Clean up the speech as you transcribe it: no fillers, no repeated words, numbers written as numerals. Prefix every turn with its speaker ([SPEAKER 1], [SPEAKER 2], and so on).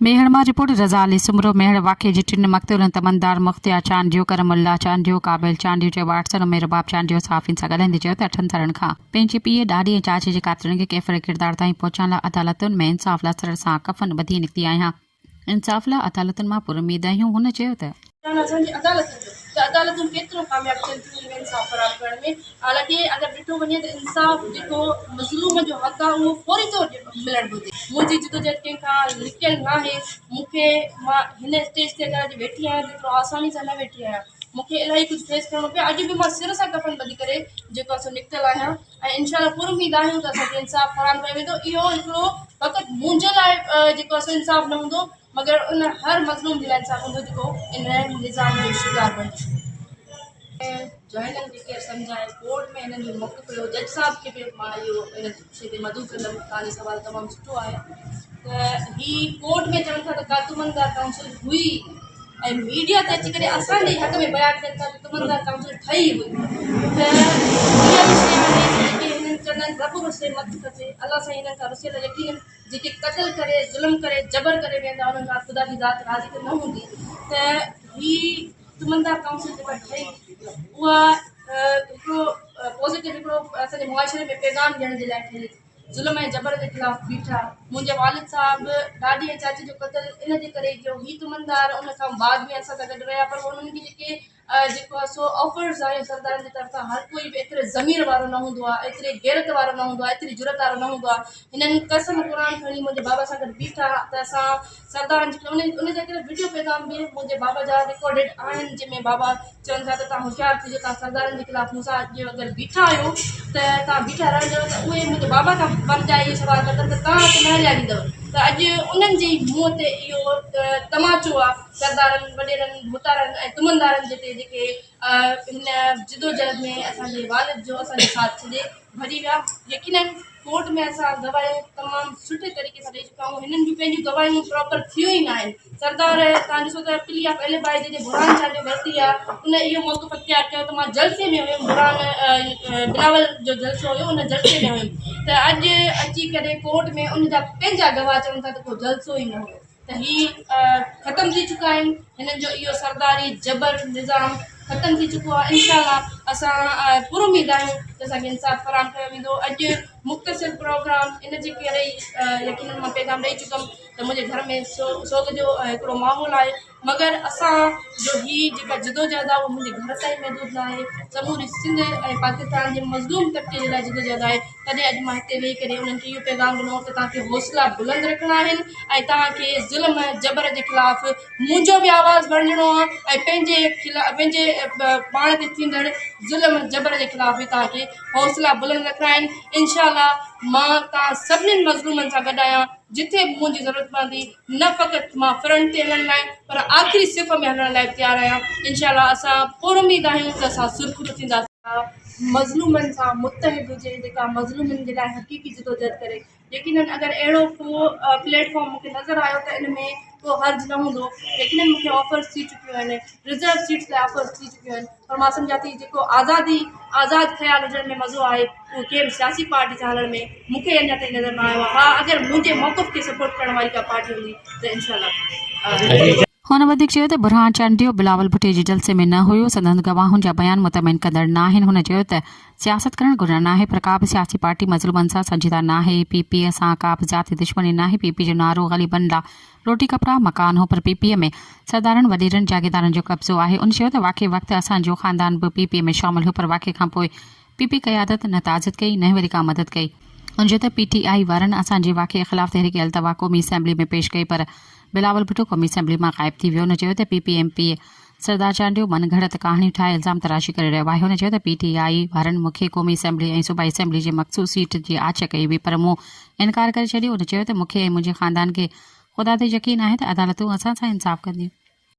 [SPEAKER 1] ميهڙ مان رپورٽ، رضا علي سومرو، ميهڙ واقعي جي ٽن مقتولن تمندار مختيار چانڊيو، ڪرم الله چانڊيو، قابل چانڊيو جي وارثن امير رباب چانڊيو صحافين سان ڳالهائيندي چيو ته اٺن سالن کان پنهنجي پيء، ڏاڏي ۽ چاچي جي قاتلن کي ڪيفر ڪردار تائين پهچائڻ لاء عدالتن ۾ انصاف لاء سر سان ڪفن ٻڌي نڪتي آهيان، انصاف لاء عدالتن مان پراميد آهيون، هن چيو ته.
[SPEAKER 2] ڌيان اسان جي عدالتن جو ته عدالتون ڪيترو ڪامياب ٿين ٿيون ان ۾ انصاف فراهم ڪرڻ ۾ حالانڪه اگر ڏٺو وڃي ته انصاف جيڪو مظلوم جو حق آهي اهو فوري طور ملڻ گهرجي منهنجي جدوجهد ڪنهن کان لڪيل ناهي مون کي مان هن اسٽيج تي اگر اڄ ويٺي آهيان ته ايترو آساني سان نه ويٺي آهيان مون کي الاهي ڪجهه فيس ڪرڻو پيو اڄ به مان سر سان ڪفن ٻڌي ڪري جيڪو آهي سو نڪتل آهيان ۽ انشاء الله پر اميد آهيون ته اسان کي انصاف فراهم ڪيو ويندو اهو هڪڙو فقط منهنجي لاء جيڪو آهي سو انصاف نه هوندو مگر ان هر مظلوم جي لاء انصاف هوندو جيڪو ان نظام جو شڪار بڻجي. جاهلن کي ڪير سمجهائي ڪورٽ ۾ هنن جو موقف هيو جج صاحب کي به مان اهو ان شي تي مدعو ڪندم توهان جو سوال تمام سٺو آهي ته هي ڪورٽ ۾ چون ٿا ته ڪا تمندار ڪائونسل هئي ۽ ميڊيا تي اچي ڪري اسان جي حق ۾ بيان ڪن ٿا ته تمندار ڪائونسل ٺهي هئي ته اها به شي آهي جيڪي هنن چوندا آهن رب رسي مت کسي الله سائين هنن کان رسيل يقينن جيڪي قتل ڪري، ظلم ڪري، جبر ڪري ويندا انهن کان خدا جي ذات راضي ته نه هوندي ته هي تمندار ڪائونسل جيڪا ٺهي اها هڪڙو پازيٽو هڪڙو اسان جي معاشري ۾ پيغام ڏيڻ جي لاء ٺهي ظلم ۽ جبر جي خلاف بيٺا منهنجي والد صاحب ڏاڏي ۽ چاچي جو قتل ان جي ڪري جو هي تمندار ان کان بعد ۾ اسان سان گڏ رهيا پر انهن کي جيڪي جيڪو آهي سو آفرز آهن سردارن جي طرفان هر ڪوئي به ايتري ضمير وارو نه هوندو آهي ايتري غيرت وارو نه هوندو آهي ايتري جرئت وارو نه هوندو آهي هنن قسم قرآن کڻي منهنجي بابا سان گڏ بيٺا ته اسان سردارن جي ان ان جا ڪري وڊيو پيغام به منهنجي بابا جا رڪارڊيڊ آهن جنهن ۾ بابا چون ٿا ته تان هوشيار ٿجو تان سردارن جي خلاف مون سان جي اگر بيٺا آهيو ته تان بيٺا رهندو ته اهي منهنجي بابا کان ورجائي اهو سوال ٿا ڪن ته تان کي نه هليا ويندو ته اڄ انهن جي منهن تي اهو تماچو آهي سردارن، وڏيرن، ڀوتارن ۽ تمندارن جي تي جيڪي هن جدوجهد ۾ اسان جي والد جو اسان جو ساٿ ڇڏي ڀڄي ويا. يقينن ڪورٽ ۾ اسان گواهيون تمام سٺي طريقي سان ڏئي چڪا آهيون. هنن جون پنهنجون گواهيون پراپر ٿيون ئي ناهن. سردار توهان ڏسو ته پلي آف اليبائي جنهن جي برهان چانڊيو ورتي آهي ان اهو موقف اختيار ڪيو ته مان جلسي ۾ هيم برهان بلاول جو جلسو هيو ان جلسي ۾ هيم ته اڄ اچي ڪري ڪورٽ ۾ ان جا پنهنجا گواهه چون ٿا ته ڪو جلسو ئي نه هيو. ته هي ختم ٿي چڪا آهن هنن جو اهو سرداري جبر نظام ختم ٿي چڪو آهي انشاء الله اسان پر اميد آهيون ته اسان کي انصاف فراهم ڪيو ويندو اڄ مختصر پروگرام ان جي ڪري ئي يقينن مان پيغام ڏئي چڪم ته منهنجي گهر ۾ سوڳ جو هڪڙو ماحول آهي مگر اسان جو هي جيڪا جدوجهد آهي اها منهنجي گهر تائين محدود نه آهي سموري سنڌ ۽ پاڪستان جي مظلوم طبقي جي لاء جدوجهد آهي تڏهن اڄ مان هتي ويهي ڪري انهن کي اهو پيغام ڏنو ته توهان کي حوصلا بلند رکڻا آهن ۽ توهان کي ظلم ۽ جبر جي خلاف منهنجو به آواز بڻجڻو آهي ۽ پنهنجي خلاف پنهنجي پاڻ تي ٿيندڙ ظلم ۽ جبر جي خلاف به توهان کي حوصلا بلند رکڻا آهن انشاء الله مان توهان سڀني مظلومن سان گڏ آهيان جتي به منهنجي ضرورت پوندي نه فقط مان فرنٽ تي هلڻ لاء پر آخري صف ۾ هلڻ لاء به تيار آهيان انشاء الله اسان پر اميد آهيون ته اسان سرخرو ٿينداسين. مظلومن سان متحد هجي جيڪا مظلومن جي لاء حقيقي جدوجهد ڪري يقينن اگر اهڙو ڪو پليٽ فارم مونکي نظر آيو ته ان ۾ ڪو حرج نه هوندو يقينن مونکي آفرز ٿي چڪيون آهن رزرو سيٽس لاء آفرز ٿي چڪيون آهن پر مان سمجهان ٿي جيڪو آزادي آزاد خيال هجڻ ۾ مزو آهي اهو ڪنهن به سياسي پارٽي سان هلڻ ۾ مونکي اڃا تائين نظر نه آيو آهي ها اگر منهنجي موقف کي سپورٽ ڪرڻ واري ڪا پارٽي هوندي ته انشاء الله.
[SPEAKER 1] هن وڌيڪ چيو ته برهان چانڊيو بلاول ڀٽي جي جلسي ۾ نه هيو، سندن گواهن جا بيان مطمئن ڪندڙ ناهن، هن چيو ته سياست ڪرڻ گناهه ناهي پر ڪا به سياسي پارٽي مظلومن سان سنجيده ناهي، پي پي سان ڪا به ذاتي دشمني ناهي، پي پي جو نعرو غريبن لا روٽي ڪپڙا مڪان هو پر پي پي ۾ سردارن وڏيرن جاگيردارن جو قبضو آهي، ان چيو ته واقعي وقت اسان جو خاندان به پي پي ۾ شامل هو پر واقعي کانپوء پي پي قيادت نه تعزيت ڪئي نه وري ڪا مدد ڪئي. هن چيو ته پي ٽي آء وارن اسان جي واقعي خلاف تحريڪ التوا قومي اسيمبلي ۾ پيش ڪئي پر بلاول ڀٽو قومي اسيمبلي مان غائب ٿي ويو. هن چيو ته P P M P A Sardar Chandio من گهڙت ڪهاڻيون ٺاهي الزام تراشي ڪري رهيو آهي. هن چيو ته پي ٽي آء وارن مون کي قومي اسيمبلي ۽ صوبائي اسيمبلي جي مخصوص سيٽ جي آڇ ڪئي هئي پر مون انڪار ڪري ڇڏيو. هن چيو ته مون کي ۽ منهنجي خاندان کي خدا تي يقين آهي ته عدالتون اسان سان انصاف ڪنديون.